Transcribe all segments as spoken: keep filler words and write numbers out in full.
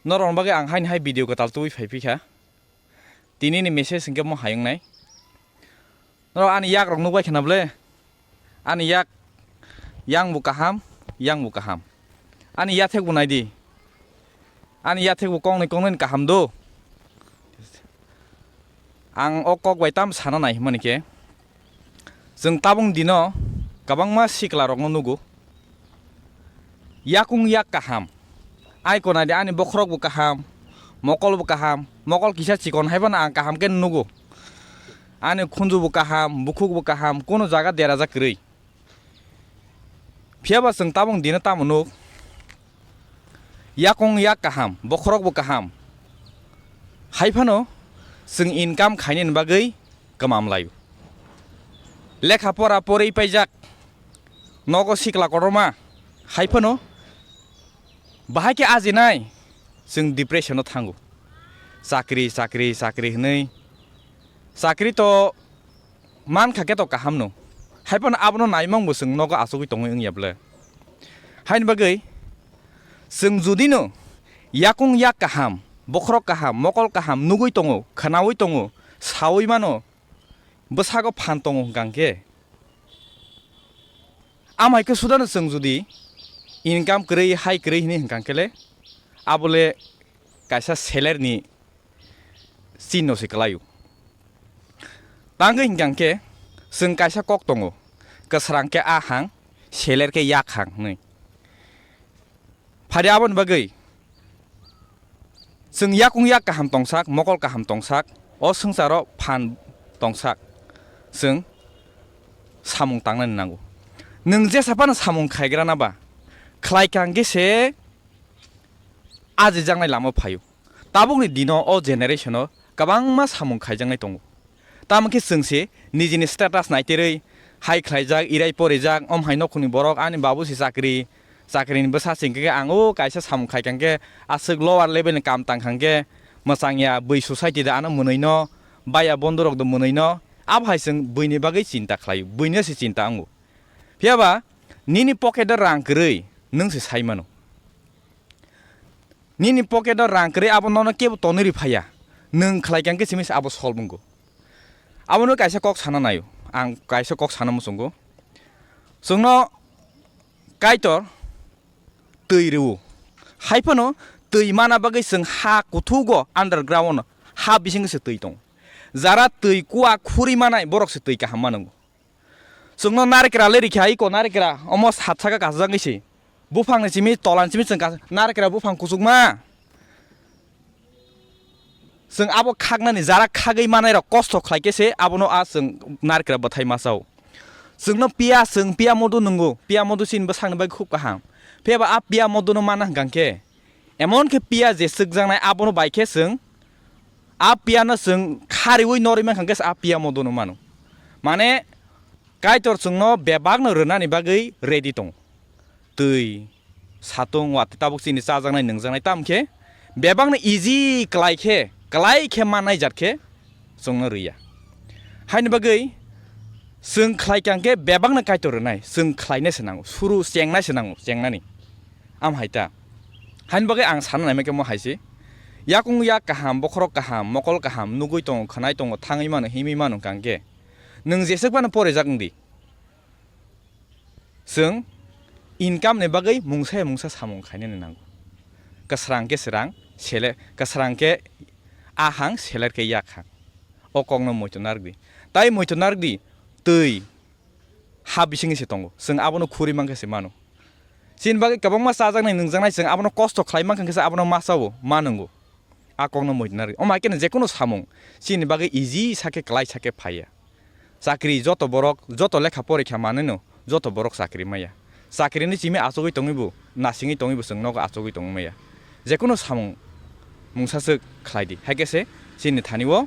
Norokni bagwi ang haini hai video kwtal tubui phai phi kha. Tini ni message hwnkhe mo hai wngnai. Norok ani yak rok nukbai khna ble? Ani yak, yang bo kaham, yang bo kaham. Ani yathek bo nai di. Ani yathek bo kong ni kong nini kaham do. Ang o kok bai tam sana nai hwnmani khe, chwng tabuk dino kwbangma sikla rokno nugo. Yakung yak kaham. Ai ko nai di, ani bokhorok bo kaham, mokol bo kaham, mokol kisa chikon hai phano ang kaham khe nugo. Ani khunju bo kaham, bukhuk bo kaham, kono jaga derajak kwrwi. Phiya ba chwng tabuk dino tamo nuk, yakung yak kaham, bokhorok bo kaham. Hai phano chwng income khainani bagwi kwmam laio. Lekha pora porwi paijak, nogo sikla kotorma, hai phano bahai khe ajinai chwng depression o thango. Chakri, chakri, chakri hwnwi, chakri to man kha khe to kaham no, hai phano abono naimang bo chwng nogo achugwi tongwi wngya ble? Haini bagwi chwng judino yakung yak kaham, bokhorok kaham, mokol kaham nugwi tongo, khwnawi tongo, sawi mano, bwsago phan tongo hwnkha khe, amhai khe sudano chwng judi income kwrwi, hai kwrwi hwnwi hwnkha khe le, abo le kaisa selerni chinno se kwlaio. Tangwi hwnkha khe chwng kaisa kok tongo, kwsrang khe a hang, seler khe yak hang hwnwi. Phadi aboni bagwi chwng yakung yak kaham tongsak, mokol kaham tongsak, o swngcharo phan tongsak, chwng samung tangnani nango. Nwng jesa phano samung khaigrana ba, khlai kha hwnkhe se ajijaknai lama phaio. Tabukni dino o generation-o kwbangma samung khaijaknai tongo. Tamo khe chwng se nijini status naiterwi hai khlaijak, irai porijak, om hai nokhungni borok, ani babu se chakri, chakrini bwsa se hwnkhe ang o kaisa samung khai kha hwnkhe aswk lower level ni kam tang kha hwnkhe mwchangya bui society da ano mwnwino, baiya bondorok do mwnwino, abo hai chwng buini bagwi chinta khlaio, buino se chinta wngo. Phiya ba nini pocket-o rang kwrwi nwng se sai mano. Nini pocket-o rang kwrwi abo nono kebo tonwi rw phaiya. Nwng khlai kha hwnkhe simi se abo solve wngo. Abono kaisa kok sana naio. Ang kaisa kok sana muchungo. Chwngno Kaitor twi rwo. Hai phano twi mana bagwi chwng ha kuthugo underground-o ha bisingo se twi tongo. Jara twi kua khuri manai borok se twi kaham mano. Chwngno narikra le rikha iko narikra omo sat saka kasjak isi. Buphang ni simi tola ni simi chwng kas-, narikra buphang kuchukma. Chwng abo khaknani jara khagwi manai rok kosto khlai khe se abono a chwng narikra bwthai masa o. Chwngno piya chwng piya modu nungo, piya modu chini bwsakni bagwi khub kaham. Phiya ba a piya modu no mana hwnkha khe, emon khe piya je chwkjaknai abono bai khe chwng a piya no chwng khariui norwi mankha khe se a piya modo no mano. Mane Kaitor chwngno bebak no rwnani bagwi ready tongo. Twi, satung, watwi tabuk chini chajaknai nungjaknai tam khe bebak no easy klai khe, klai khe mannai jat khe chwngno rwya. Haini bagwi chwng khlai kha hwnkhe bebakno Kaitor rwnai, chwng khlainai se nango, suru chengnai se nango, chengnani. Am hai ta. Haini bagwi ang sana naima khe mo hai se. Yakung yak kaham, bokhorok kaham, mokol kaham, nugui tongo, khwnai tongo, thangwi mano, himwi mano hwnkha hwnkhe nwng jeswk phano porijak wng di. Chwng income ni bagwi mungsa ya mungsa samung khainani nango. Kwsrang khe swrang, sele-, kwsrang khe ahang, seler khe yakhang. O kokno muitu narwk di. Tai muitu narwk di, twi ha bisingni se tongo. Chwng abono khuri mankha se mano. Chini bagwi kwbangma chajaknai, nungjaknai, chwng abono kosto khlai mankha khe se abono ma chao, ma nungo. A kokno muitu narwk di. Omo hai kheno jekono samung chini bagwi easy sakhe, klai sakhe phaiya. Chakri joto borok, joto lekha porikha manwino, joto borok chakri maya. Chakrini simi achugwi tongwibo, nasingwi tongwibo chwng nogo achugwi tongwi maya. Jekono samung mungsaswk khlai di. Hai khe se chini thani o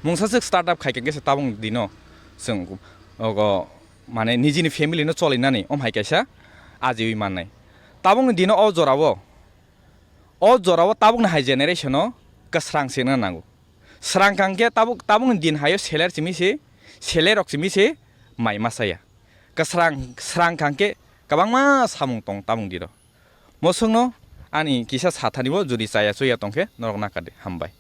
mungsaswk start up khai khe se tabuk dino chwng ogo mane nijini family no cholinani om hai kaisa ajiwi mannai. Tabukni dino o jorao, o jorao tabukni hai generation o kwsrang se wngna nango. Srang kha hwnkhe tabuk, tabukni din haio seler simi se, seler rok simi se mai masa ya. Kwsrang, srang kha hwnkhe kwbangma samung tong tabuk dino. Mosongno Ani kisa sathani bo jodi chaya chuya tongkhe norok nakadi. Hambai.